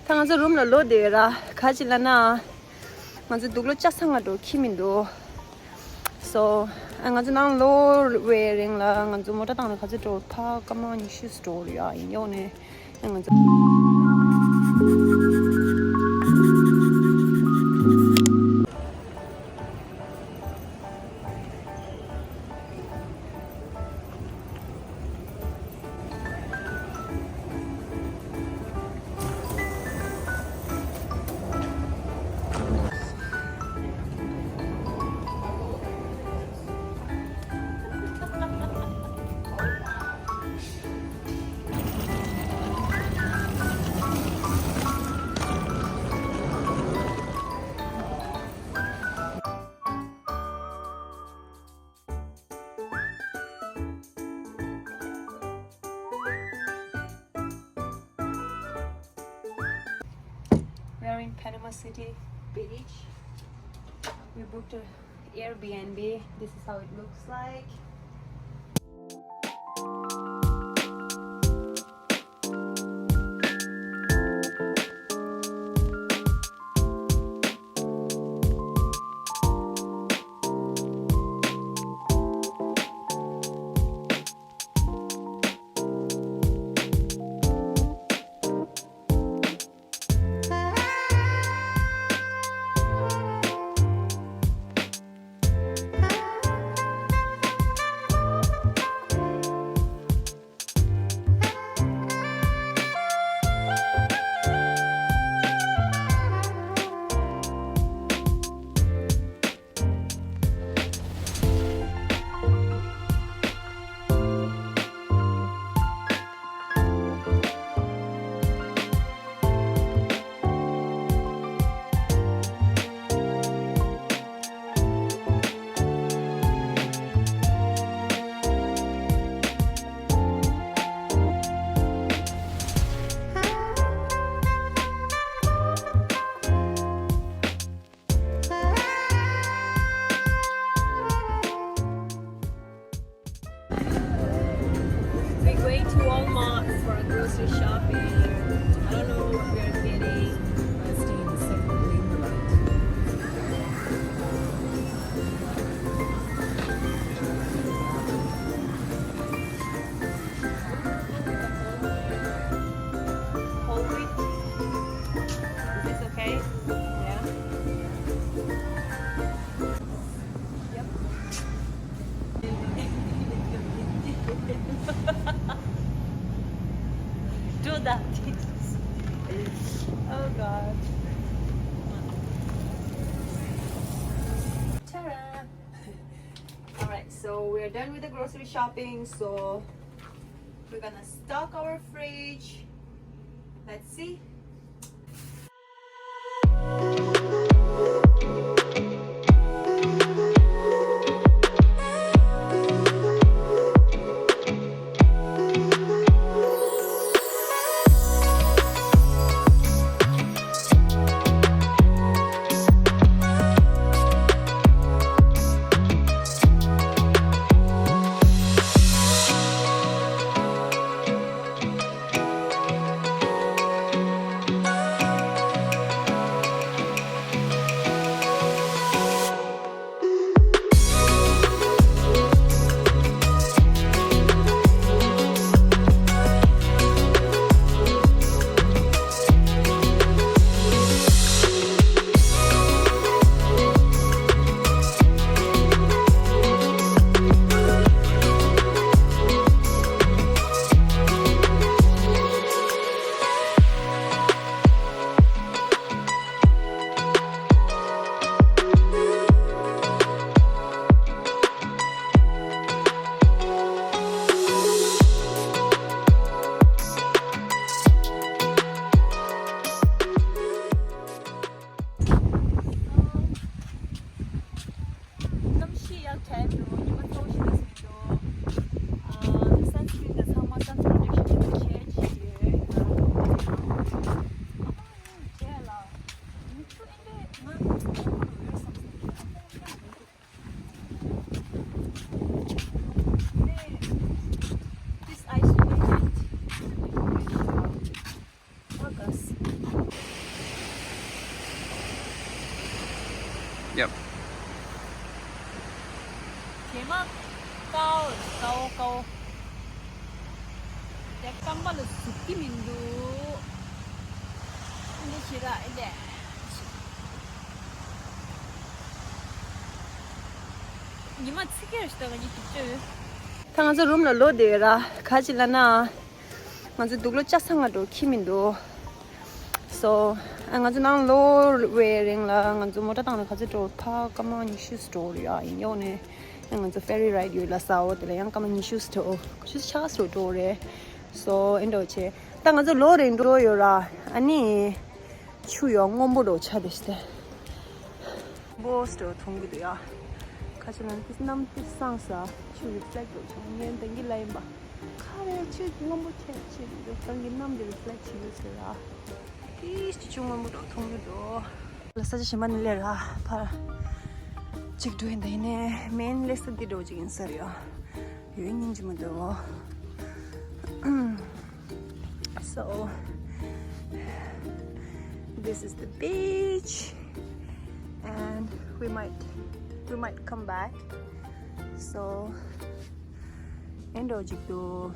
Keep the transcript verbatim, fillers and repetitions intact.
ད་ང་ཚོ་རུམ་ལ་ལོག་བསྡད་ཡོད་ར། ག་ཅི་ལབ་ན། ང་ཚོ་དུག་ལོག་ལྕགས་ཚང་ང་འགྲོ་ཁྱི་མི་འདུག་སོ། ང་ཚོ་ནང་ལོག་བའི་རིང་ལ་ང་ཚོ་མོ་ཊ་བཏང་ནས་ག་ཚོད་འགྲོ། ཕ་སྐར་མ་ཉི་ཤུ་འགྲོ་རེད་ཡ། ཡིན་ཡོད་ནས་ང་ཚོ། We are in Panama City Beach. We booked a Airbnb. This is how it looks like. We're going to Walmart for grocery shopping. I don't know what we are getting. Let's stay in the second lane, right? Whole wheat. Is this okay? Yeah. Yep. Do that. Oh God. Ta-da! All right, so we're done with the grocery shopping. So we're gonna stock our fridge. Let's see. རྒྱབ། བྱེ་མ་དཀར་པོ་དཀར་པོ་དཀར་པོ། དེ་རྐང་པ་ལ་ཟུག་གི་མི་འདུག་འདི་ཞིག་ར་ཨེ་ལས། ཉི་མ་ཚིག་གེར་ཞིག་ད་ག་ཉི་ཐུབ་ཅོ་ཡོད། ད་ང་ཚོ་རུམ་ལ་ལོག་བསྡད་ཡོད་ར། ག་ཅི་ལབ་ན། ང་ཚོ་དུག་ལོག་ལྕགས་ཚང་ང་འགྲོ་ཁྱི་མི་འདུག་སོ། ང་ཚོ་ནང་ལོག་བའི་རིང་ལ་ང་ཚོ་མོ་ཊ་བཏང་ནས་ག་ཚོད་འགྲོ། ཕ་སྐར་མ་ཉི་ཤུ་འགྲོ་རེད་ཡ། ཡིན་ཡོང་ནས་ང་ཚོ་ཕེ་རི་རའིཌ་ཡོད་ལ་ས་འོ་དེ་ལ་ཡང་སྐར་མ་ཉི་ཤུ་འགྲོ། ཉི་ཤུ་ཆ་སོ་འགྲོ་རེད། སོ་ཨེ་འགྲོ་ཆེ། ད་ང་ཚོ་ལོག་རིང་འགྲོ་ཡོད་ར། ཨ་ནི་ཆུ་ཡོ་སྔོན་པོ་འགྲོ་ཆ་དེ་སྟེ། བོ་སྟོ་མཐོང་གི་འདུག་ཡ། ཁ་ཆེ་ན་ཏིས་གནམ་ཏིས་སངས་ས་ཆུ་རི་ཕི་ལེག་འགྲོ་ཆ་ངས་འདང་གི་ལ་ཡིན་པ། ཁ་རེ་ཆུ་སྔོན་པོ་ཁྱེད་ཆེ་འདུག་གང་གི་གནམ་འདི་རི་ཕི་ལེག་བྱེད་ཡོད་ཟེར་ར། ཏིས་ཆུ་ཆུ་སྔོན་པོ་འགྲོ་མཐོང་གི་འདུག་ལ་ས་ཆ་གཞན་པ་ནས་སླེབས་ར་ཕར། གཅིག་འགྲོ་ཡིན་ད་ཡིན་ནས་མེན་སླེབས་ས་འདི་འགྲོ་གཅིག་ཡིན་ས་རེད་ཡ། ཡོད་སྙིང་རྗེ་མ་འདུག So, this is the beach, and we might we might come back. So, ཨེ་འགྲོ་གཅིག་འདུག